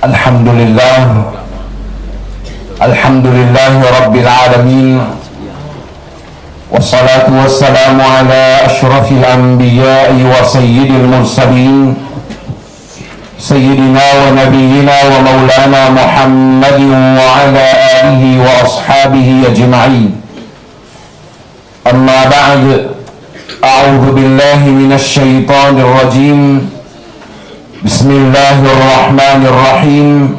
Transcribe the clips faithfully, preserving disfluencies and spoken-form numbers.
الحمد لله. الحمد لله رب العالمين. والصلاة والسلام على أشرف الأنبياء وسيد المرسلين، سيدنا ونبينا ومولانا محمد وعلى آله وأصحابه أجمعين. أما بعد، أعوذ بالله من الشيطان الرجيم. بسم الله الرحمن الرحيم.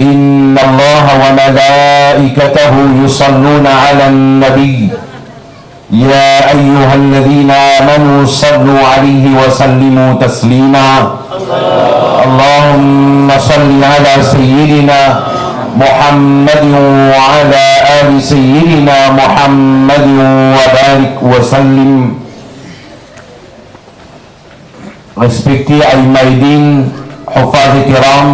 إن الله وملائكته يصلون على النبي. يا أيها الذين آمنوا صلوا عليه وسلموا تسليما. اللهم صل على سيدنا محمد وعلى آل سيدنا محمد وبارك وسلم. Respekte aima eddin, huffaz kiram,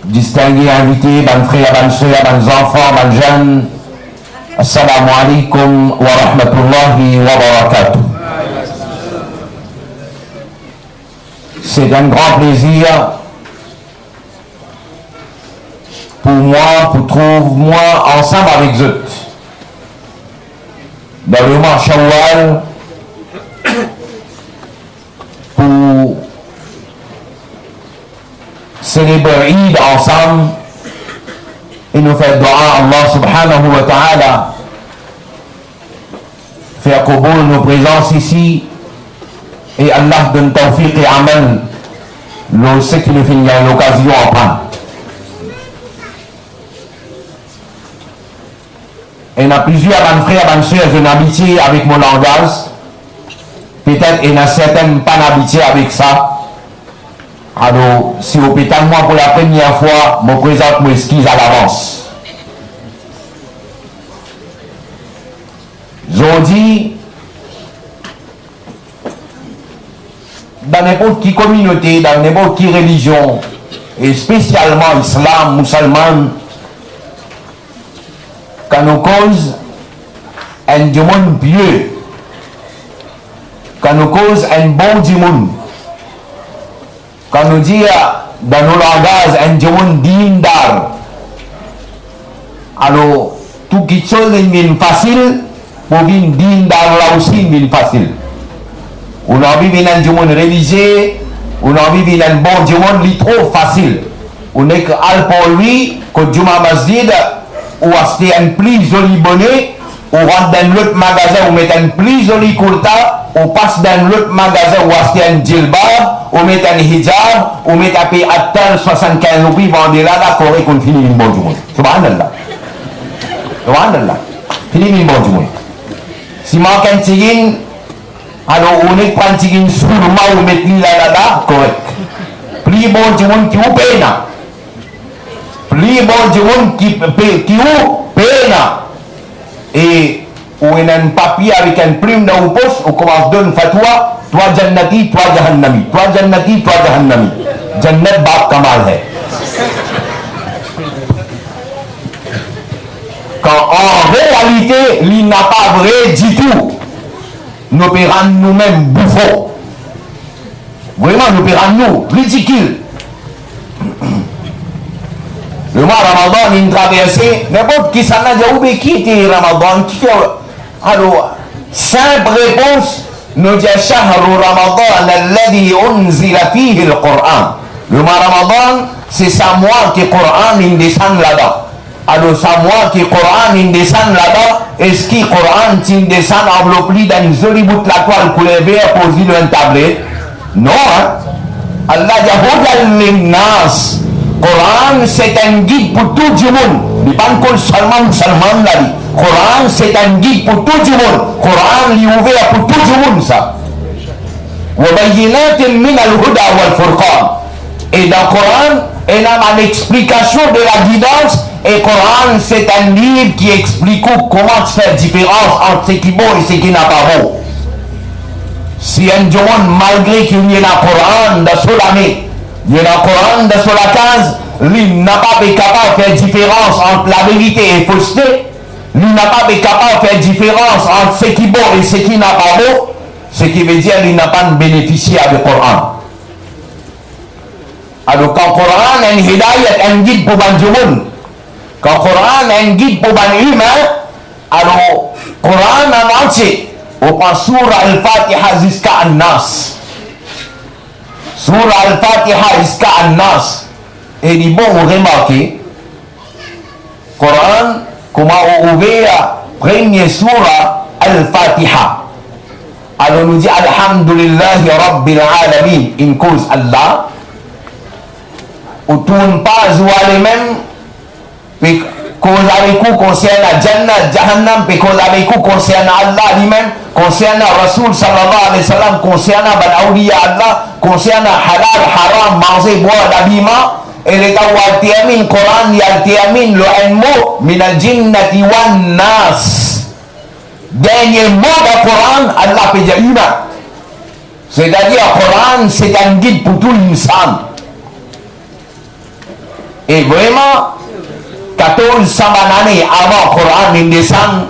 distinge invite, bann frer, bann ser, bann zanfan, bann zenn, assalamu alaikum wa rahmatullahi wa barakatuh. C'est un grand plaisir pour moi, pour trouver moi ensemble avec zot dans le mois Shawwal, pour célébrer Eid ensemble et nous faire dua à Allah subhanahu wa ta'ala, fer koboul nou prezans isi, e Allah donn tawfiq e amal lor seki nou finn gagn lokazion aprann. Ena plizier bann frer, bann ser, zot inn abitie avek mo langaz. Petet ena sertin pa'nn abitie avek sa. Alor, si ou pe tann mwa pou lapremier fwa, mo prezant mo exkiz alavans. Zordi, dan ninport ki kominote, dan ninport ki relizion, e spesialman islam, mousalman, kan nou koz enn dimoun pie, kan nou koz enn bon dimoun, kan nou dir dan nou langaz enn dimoun dindar, alor tou kitsoz inn vinn fasil, pou vinn dindar la osi inn vinn fasil. Ou anvi vinn enn dimoun relizie, ou anvi vinn enn bon dimoun, li tro fasil. Ou nek al par lwi, kot Juma Masjid, ou aste enn pli zoli bone, ou rant dan enn lot magazin, ou met enn pli zoli kourta, ou pas dan enn lot magazin, ou aste enn jilbab, ou met enn hijab, ou met enpe attar, swasannkinz roupi, vande la, la, korek, ou fini vinn bon dimoun. Subhanallah. Subhanallah. Fini vinn bon dimoun. Si mank enn tigin, alor ou nek pran tigin sourma, ou met li la, la, la, korek. Pli bon dimoun ki ou pena. Pli bon dimoun ki pe, ki ou pena. E ou ena enn papie avek enn plim dan ou pos, ou koumans donn fatwa, twa jannati, twa jahannami, twa jannati, twa jahannami. Jannat baap ka mal hai. Kan an realite, li napa vre ditou. Nou pe rann noumem boufon. Vreman, nou pe rann nou ridikil. Lemwa Ramadan inn traverse, ninport kisannla dir ou, be ki ete Ramadan, ki fer? Alor, sinp repons, nou dir, shahru Ramadan alladhi unzila fihi al-Quran. Lemwa Ramadan, se sa mwa ki Quran inn desann ladan. Alor, sa mwa ki Quran inn desann ladan, eski Quran ti inn desann, anvlop li dan enn zoli bout latwal kouler ver, poz li lor enn tablet? Non, hein? Allah dir, hudan linnas. Quran, se enn gid pou tou dimoun. Li pa'nn konsern selman mousalman la, li. Quran, se enn gid pou tou dimoun. Quran, li ouver pou tou dimoun, sa. Wa bayyinatin minal huda wal furqan. E dan Quran, ena bann explikasion de la guidance, e Quran, se enn liv ki explik ou kouma fer diferans ant seki bon e seki napa bon. Si enn dimoun, malgre ki li ena Quran dan so lame, li ena Quran dan so lakaz, li napa pe kapav fer diferans ant laverite e foste, Li napa pe kapav fer diferans ant seki bon e seki napa bon, seki vedir li napa benefisie de Koran. Alor, kan Koran enn hidayat, enn gid pou bann dimoun, kan Koran enn gid pou bann imin, alor, Koran an antie, ou pran soura Al-Fatiha ziska An-Nas. Soura Al-Fatiha ziska An-Nas. E li bon ou remarke, Koran, kouma ou ouver premie soura Al-Fatiha. Alor nou dir, "Alhamdulillahi Rabbil Alamin", inn koz Allah. Ou tourn paz ou ale mem, pe koz avek ou konsernan Jannat, Jahannam, pe koz avek ou konsernan Allah limem, konsernan Rasoul sallallahu alayhi wa sallam, konsernan bann awliya Allah, konsernan halal, haram, manze, bwar, labiman, e letan ou al terminn Koran, li al terminn lor enn mo, "Minal jinnati wan nas." Dernie mo dan Koran, Allah pe dir imin. Setadir Koran se enn gid pou tou insan. E vreman, katorz san bann ane avan Koran inn desann,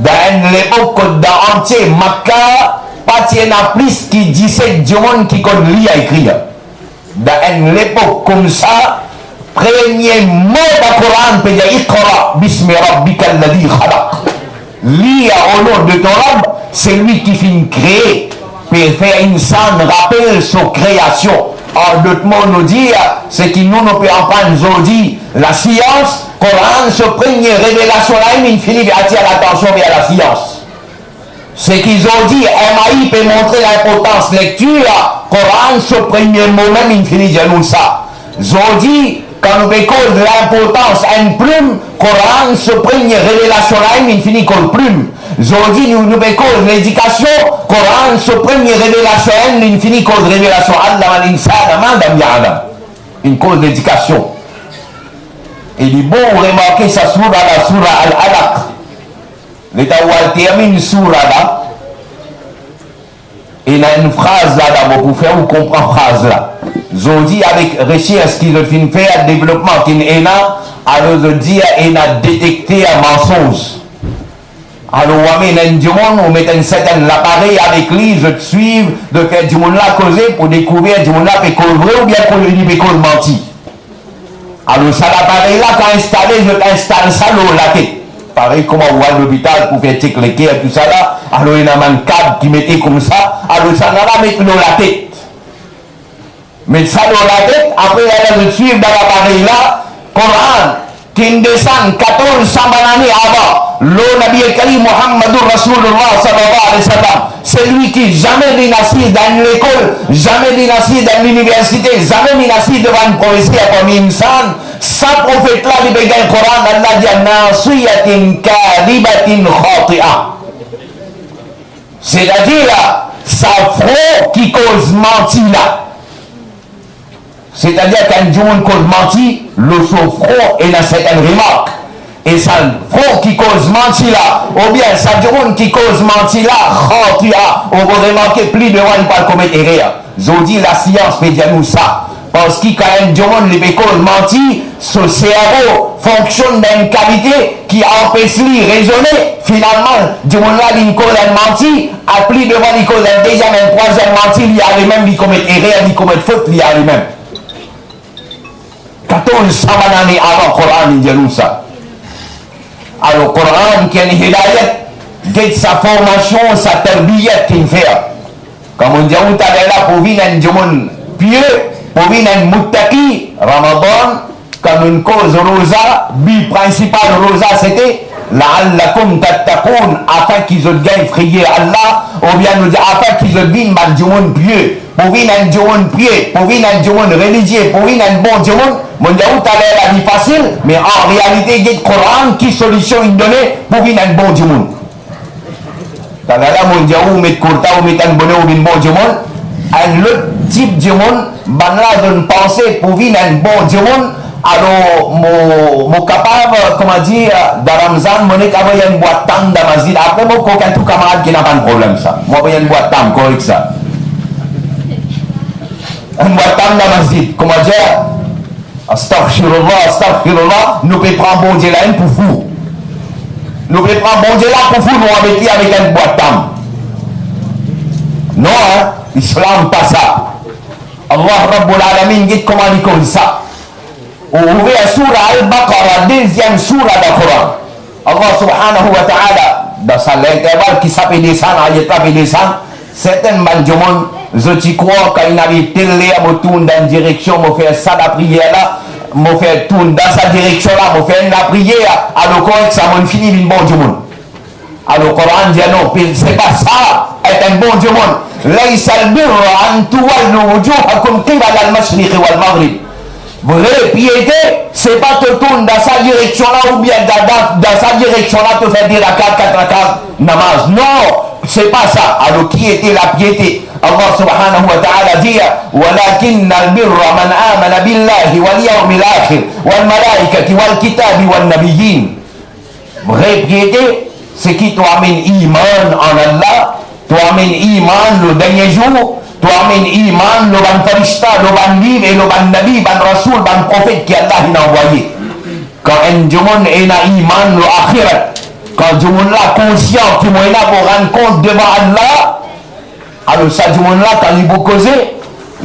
dan enn lepok kot dan antie Makka, pa ti ena plis ki diset dimoun ki konn lir ekrir. Dan enn lepok koumsa, premie mo dan Koran pe dir, "Iqra bismi rabbikal ladhi khalaq." Lir o non de to Rab, selwi ki finn kree, pe fer insan rapel so kreasion. An dot mo, nou dir, seki nou, nou pe aprann zordi lasians, Koran, so premie revelasion la, inn fini atir latansion ver lasians. Seki zordi M I A pe montre linportans lektir, Koran, so premie mo mem, inn fini dir nou sa. Zordi, kan nou pe koz linportans enn plim, Koran, so premie revelasion la, inn fini koz plim. Zordi, nou, nou pe koz ledikasion, Koran, so premie revelasion, inn fini koz revelasion, "Allamal insana ma lam ya'lam." Inn koz ledikasion. E li bon ou remarke sa soura la, soura Al-Alaq. Letan ou al terminn soura la, ena enn fraz la dabor pou fer ou konpran fraz la. Zordi, avek resers ki zot finn fer, devlopman ki ena, alor zot dir ena detekter mansonz. Alor, ou amenn enn dimoun, ou met enn sertin laparey avek li, zot swiv, zot fer dimoun la koze pou dekouver dimoun la pe koz vre oubien pou li pe koz manti. Alor, sa laparey la, kan instale, zot instal sa lor latet. Parey kouma ou al lopital pou fer chek leker, tousala, alor ena bann kad ki mete koumsa, alor sa la met lor latet. Met sa lor latet, apre la, zot swiv dan laparey la, Koran, ki'nn desann katorz san bann ane avan, lor Nabi Karim Muhammadur Rasulullah sallallahu alayhi wa sallam, selwi ki zame li'nn asiz dan enn lekol, zame li'nn asiz dan enn liniversite, zame li'nn asiz devan enn profeser parmi insan, sa profet la, li pe gagn Koran, Allah dir, "Nasiyatin kadhibatin khati'a." Setadir, sa fron ki koz manti la. Setadir, kan dimoun koz manti, lor so fron ena sertin remark. E sa fron ki koz manti la, oubien sa dimoun ki koz manti la, khati'a, ou pou remarke pli devan li pou al komet erer. Zordi, lasians pe dir nou sa. Parski kan enn dimoun li pe koz manti, so servo fonksionn dan enn kalite ki anpes li rezone. Finalman, dimoun la, li'nn koz enn manti, apre li devan li koz enn deziem, enn trwaziem manti, li ale mem, li komet erer, li komet fot, li ale mem. Katorz san bann ane avan Koran inn dir nou sa. Alor, Koran ki enn hidayat, get sa formasion, sa tarbiyat ki'nn fer. Kan monn dir ou taler la, pou vinn enn dimoun pie, pou vinn enn muttaqi, Ramadan, kan nou'nn koz roza, bi prinsipal roza sete, "La'allakum tattaqun", afin ki zot gagn frayer Allah, oubien nou dir, afin ki zot vinn bann dimoun pie. Pou vinn enn dimoun pie, pou vinn enn dimoun relizie, pou vinn enn bon dimoun, monn dir ou taler la li fasil, me an realite, get Koran ki solision inn done pou vinn enn bon dimoun. Taler la, monn dir ou met kourta, ou met enn bone, ou vinn bon dimoun. Enn lot tip dimoun, bannla zot panse pou vinn enn bon dimoun, alor mo, mo kapav, kouma dir, dan Ramzan, mo nek avoy enn bwat tam dan masjid. Apre mo kokin tou kamarad ki ena bann problem sa. Mo avoy enn bwat tam, korek sa. Enn bwat tam dan masjid, kouma dir, astaghfirullah, astaghfirullah, nou pe pran Bondie la enn pou fou. Nou pe pran Bondie la pou fou, nou anbet li avek enn bwat tam. Non, hein? Islam pa sa. Allah Rabbul Alamin, get kouma li koz sa. Ou ouver soura Al-Baqarah, deziem soura dan Koran. Allah Subhanahu wa Ta'ala, dan sa linterval ki sa pe desann, ayat la pe desann, sertin bann dimoun, zot ti krwar kan inn ariv tel ler, mo tourn dan enn direksion, mo fer sa lapriyer la, mo fer tourn dan sa direksion la, mo fer enn lapriyer, alor korek sa, mo'nn fini vinn bon dimoun. Alor Koran dir non, pe-, se pa sa, et enn bon dimoun. Laysal birra an tuwallu wujuhakum qibala al-mashriqi wal-maghrib. Vre piete, se pa to tourn dan sa direksion la oubien dan, dan, dan sa direksion la, to fer de rakat, kat rakat namaz. Non, se pa sa. Alor, ki ete lapiete? Allah Subhanahu wa Ta'ala dir, "Walakinnal birra man amana billahi wal yawmil akhir wal malaikati wal kitabi wan nabiyyin." Vre piete, seki to amenn iman an Allah, to amenn iman lor dernie zour, to amenn iman lor bann farista, lor bann liv e lor bann nabi, bann rasoul, bann profet ki Allah inn anvwaye. Kan enn dimoun ena iman lor axirat, kan dimoun la konsian ki mo ena pou rann kont devan Allah, alor sa dimoun la, kan li pou koze,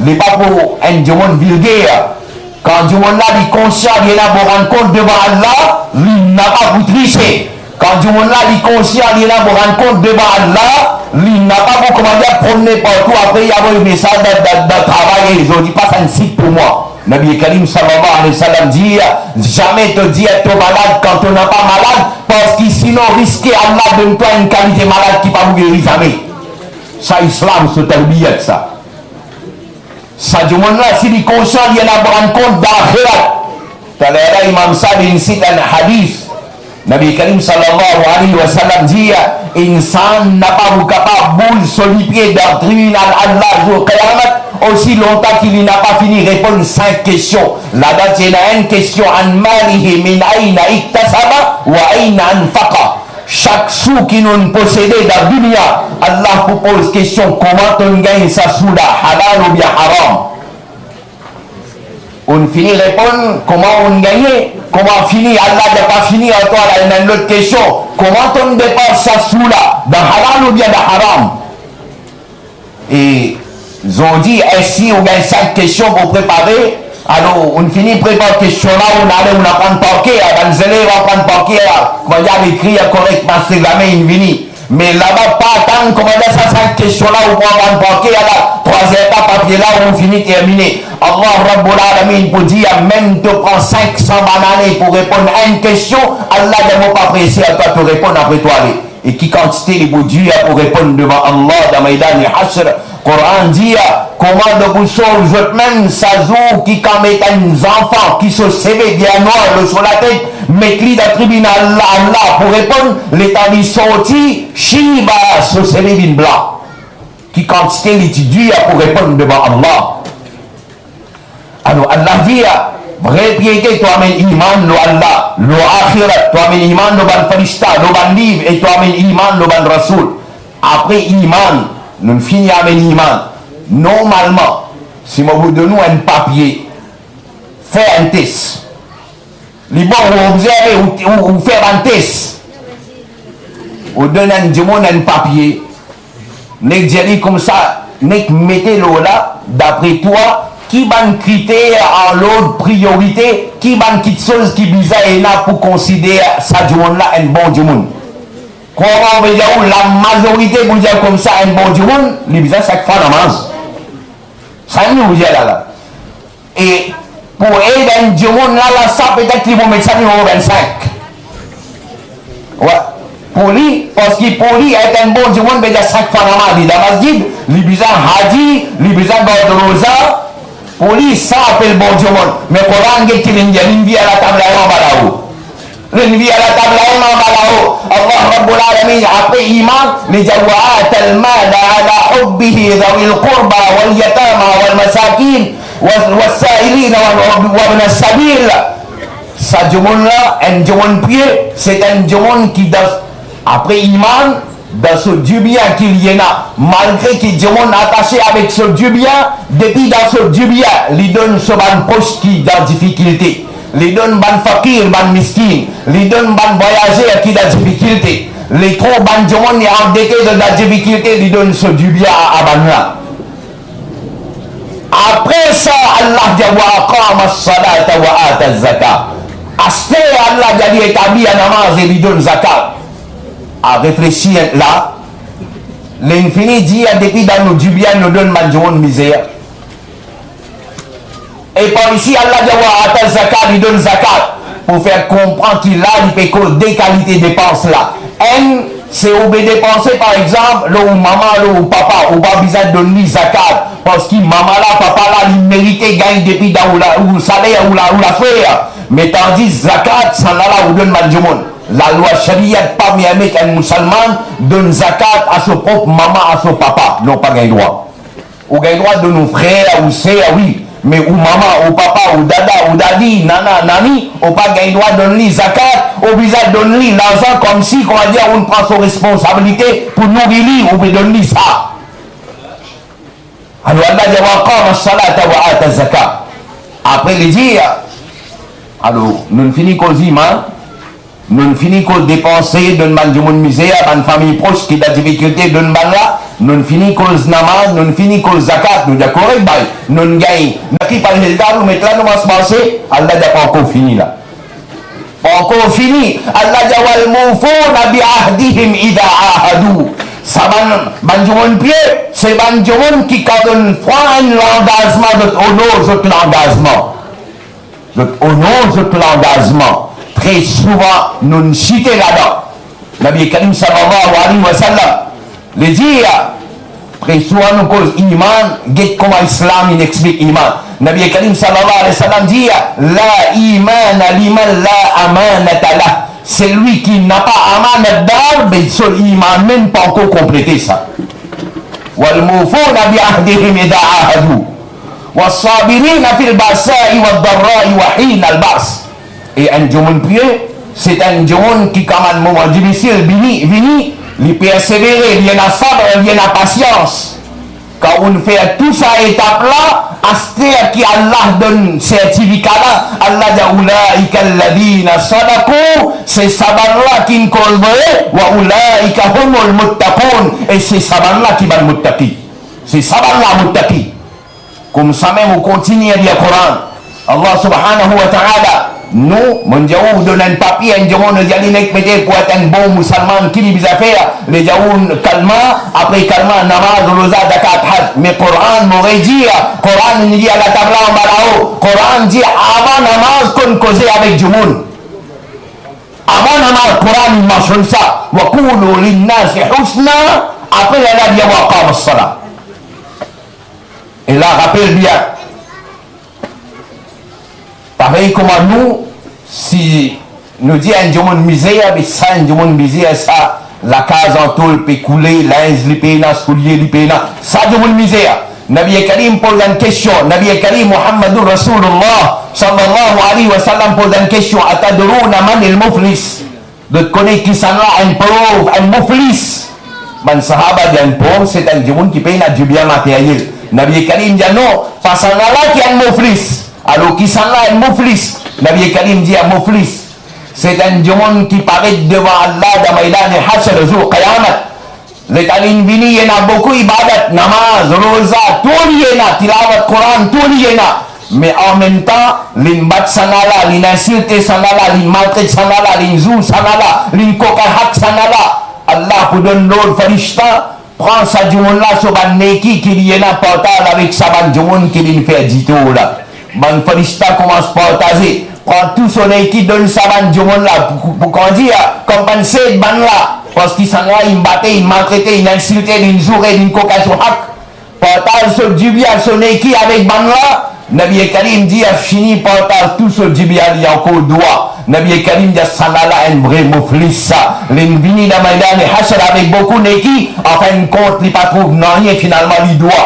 li pa pou enn dimoun vilger. Kan dimoun la, li konsian, li ena pou rann kont devan Allah, li napa pou trise. Kan dimoun la, li konsian, li ena pou rann kont devan Allah, li napa pou, kouma dir, promne partou, apre li avoy mesaz dan, dan, dan travay, e zordi pa sa enn sit pou mwa. Nabi Karim sallallahu alayhi wa sallam dir, zame to dir to malad kan to napa malad, parski sinon riske Allah donn twa enn kalite malad ki pa pou geri zame. Sa Islam so tarbiyat sa. Sa dimoun la, si li konsian, li ena pou rann kont dan axirat. Taler la, Imam Saad inn sit enn hadis. Nabi Karim sallallahu alayhi wa sallam dir, insan napa pou kapav bouz so lipie dan tribinal Allah zour Kiyamat, osi lontan ki li napa fini reponn sink kestion. Ladan ti ena enn kestion, an malihi min ayna iktasaba wa ayna anfaqa. Sak sou ki nou'nn posede dan dunia, Allah pou poz kestion, kouma to'nn gagn sa sou la, halal oubien haram? Ou'nn fini reponn, kouma ou'nn gagne, kouma fini, Allah dir pa fini, ankor la ena enn lot kestion, kouma to'nn depans sa sou la, dan halal oubien dan haram? E zordi, si ou gagn sink kestion pou prepare, alor ou'nn fini prepar kestion la, ou'nn ale, ou'nn aprann par ker, bann zelev aprann par ker, kouma dir, al ekrir korek, parski lame inn vini. Me laba pa atann, kouma dir, sa sink kestion la, ou pou aprann par ker, ala, trwa zer ta papie la, ou fini termine. Allah Rabbul Alamin pou dir, mem to pran sink san bann ane pou reponn enn kestion, Allah dir mo pa prese ar twa, to reponn apre to ale. E ki kantite li pou dir pou reponn devan Allah dan Meydan Hashr. Koran dir, kouma to pou sov zot mem sa zour ki kan met enn zanfan ki so seve bien nwar lor so latet, met li dan tribinal la, Allah pou reponn, letan li sorti, shiba, so seve vinn blan. Ki kantite li ti dir pou reponn devan Allah. Alor, Allah dir, vre piete, to amenn iman lor Allah, lor axirat, to amenn iman lor bann farista, lor bann liv, e to amenn iman lor bann rasoul. Apre iman, nou'nn fini amenn iman. Normalman, si mo pou donn ou enn papie, fer enn tes. Li bon, ou obzerve, ou, ou, ou fer bann tes. Ou donn enn dimoun enn papie, nek dir li koumsa, nek mete lor la, dapre twa, ki bann kriter an lord priyorite, ki bann kiksoz ki bizin ena pou konsider sa dimoun la enn bon dimoun? Kouma ou pe dir ou, lamazorite pou dir koumsa enn bon dimoun, li bizin sink fwa namaz. Sa nou pou dir la la. E pou ed enn dimoun la, la sa petet li pou met sa nimero vinn-sink. Wi. Pou li, parski pou li, et enn bon dimoun, bizin sink fwa namaz, li dan masjid, li bizin haji, li bizin gard roza. Pou li, sa apel bon dimoun. Me Koran get ki linn dir, linn vir a latab la, anba lao. Linn vir a latab la, anba lao. Allah Rabbul Alamin, apre iman, li dir, "Wa atal mala ala hubbihi zawil qurba wal yatama wal masakin, wa, wassailina wa, wa ibn sabil." Sa dimoun la, enn dimoun pie, se enn dimoun ki dan, apre iman, dan so dibien ki li ena, malgre ki dimoun atase avek so dibien, depi dan so dibien, li donn so bann pros ki dan difikilte. Li donn bann fakir, bann miskin, li donn bann vwayazer ki dan difikilte, li trouv bann dimoun ki andete dan difikilte, li donn so dibien a, a bannla. Apre sa, Allah dir, "Wa aqama salata wa ata zaka." Aster Allah dir li etabli namaz e li donn zakat. A reflesi la, linn fini dir, depi dan nou dibien nou donn bann dimoun mizer. E par isi, Allah dir, "Wa ata zakat", li donn zakat, pou fer konpran ki la li pe koz de kalite depans la. Enn, se ou pe depanse, par exanp, lor ou mama, lor ou papa, ou pa bizin donn li zakat, parski mama la, papa la, li merite gagn depi dan ou la, ou saler, ou la, ou lafer. Me tandi zakat, sannla ou donn bann dimoun. Lalwa shariat pa permet enn mousalman donn zakat a so prop mama, a so papa. Non, pa gagn drwa. Ou gagn drwa donn ou frer, ou ser, wi, me ou mama, ou papa, ou dada, ou dadi, nana, nani, ou pa gagn drwa donn li zakat, ou bizin donn li larzan koumsi, koumadir, ou pran so responsabilite pou nouri li, ou pe donn li sa. Alor, Allah dir, "Wa aqama salata wa ata zaka." Apre li dir, alor, nou fini koz iman, nou fini koz depanse, donn bann dimoun mizer, bann fami pros ki dan difikilte, donn bannla, nou fini koz namaz, nou fini koz zakat, nou dir korek, bay, nou gagn, na ki pa rezilta nou met la, nou mars marse, Allah dir pa ankor fini la. Pa ankor fini, Allah dir, "Wal mufuna bi ahdihim idha ahadu." Sa bann, bann dimoun pie, se bann dimoun ki kan donn fwa enn langazman, zot onor zot langazman. Zot onor zot langazman. Tre souvan, nou site ladan. Nabi Karim sallallahu alayhi wa sallam, li dir, apre sa nou koz iman, get kouma Islam inn explik iman. Nabi Karim sallallahu alayhi wa sallam dir, "La imana liman la amanata lah." Selwi ki napa amanat dan, be so iman mem pa ankor konplete sa. "Wal mufuna bi ahdihim idha ahadu." "Was sabirina fil ba'sa'i wad darra'i wa hinal ba's." E enn dimoun pie, se enn dimoun ki kan bann moman difisil vini, vini, li persevere, li ena sabr, li ena pasians. Kan ou fer tou sa etap la, aster ki Allah donn sertifika la, Allah dir, "Ulaika alladhina sadaqu", se sa bann la ki koz vre, "wa ulaika humul muttaqun", e se sa bann la ki bann muttaqi. Se sa bann la muttaqi. Koumsamem ou kontigne lir Koran. Allah subhanahu wa ta'ala, nou, monn dir ou, ou donn enn papie enn dimoun, ou dir li nek mete pou enn bon mousalman, ki li bizin fer? Li dir ou kalma, apre kalma, namaz, roza, zakat, haj. Me Koran, mo redir, Koran inn dir latab la anba lao. Koran dir avan namaz, konn koze avek dimoun. Avan namaz, Koran inn mansionn sa. "Wa qulu linnasi husna", apre li dir, "Wa aqimus salah." E la, rapel bien. Parey kouma nou, si nou dir enn dimoun mizer, be sa enn dimoun mizer, sa lakaz an tol pe koule, linz li pena, soulie li pena, sa dimoun mizer. Nabi Karim poz enn kestion, Nabi Karim Muhammadur Rasulullah sallallahu alayhi wa sallam poz enn kestion, "Atadruna manil muflis?" Zot kone kisannla enn pov, enn muflis? Bann sahaba dir enn pov, se enn dimoun ki pena dibien materyel. Nabi Karim dir non, pa sannla ki enn muflis. Alor kisannla enn muflis? Nabi Karim dir muflis, se enn dimoun ki paret devan Allah dan meydan Hashr, zour Qiyamat. Letan linn vini, li ena boukou ibadat, namaz, roza, tou li ena, tilawat Koran, tou li ena. Me anmemtan, linn bat sannla, linn insilte sannla, linn maltret sannla, linn zour sannla, linn kokain hak sannla. Allah pou donn lord farishta, pran sa dimoun la so bann neki ki li ena, partaz avek sa bann dimoun ki linn fer ditor la. Bann farishta koumans partaze, pran tou so neki, donn sa bann dimoun la pou, pou, pou kouma dir, konpansat bann la, parski sannla inn bate, inn maltrete, inn insilte, inn zoure, inn kokain so hak. Partaz so dibien, so neki avek bann la. Nabi Karim dir, fini partaz tou so dibien, li ankor dwa. Nabi Karim dir, sannla enn vre muflis sa. Linn vini dan meydan Hashr avek boukou neki, anfinn kont li pa trouv nanye, finalman li dwa.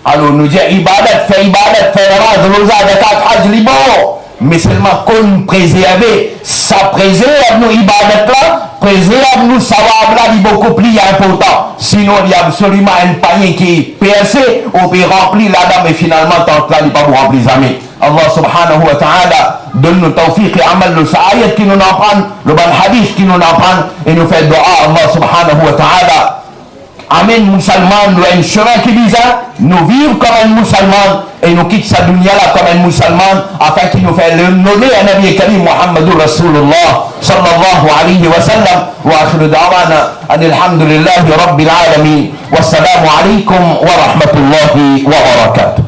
Alor nou dir ibadat, fer ibadat, fer namaz, roza, zakat, haj, li bon. Me selman konn prezerve, sa prezerv nou ibadat la, Prezerv nou sawab la, li boukou pli inportan. Sinon, li absoliman enn panye ki perse, ou pe ranpli ladan, me finalman, tant la, li pa pou ranpli zame. Allah subhanahu wa ta'ala donn nou tawfiq e amal lor sa ayat ki nou aprann, lor bann hadis ki nou aprann, e nou fer dua Allah subhanahu wa ta'ala amenn mousalman lor enn semin ki bizin, nou viv kouma enn mousalman, e nou kit sa dunia la kouma enn mousalman, afin ki nou fer lonore a Nabi Karim Muhammadur Rasulullah sallallahu alayhi wa sallam. Wa akhiru da'wana anil hamdulillahi rabbil alamin. Wassalamu alaykum wa rahmatullahi wa barakatuh.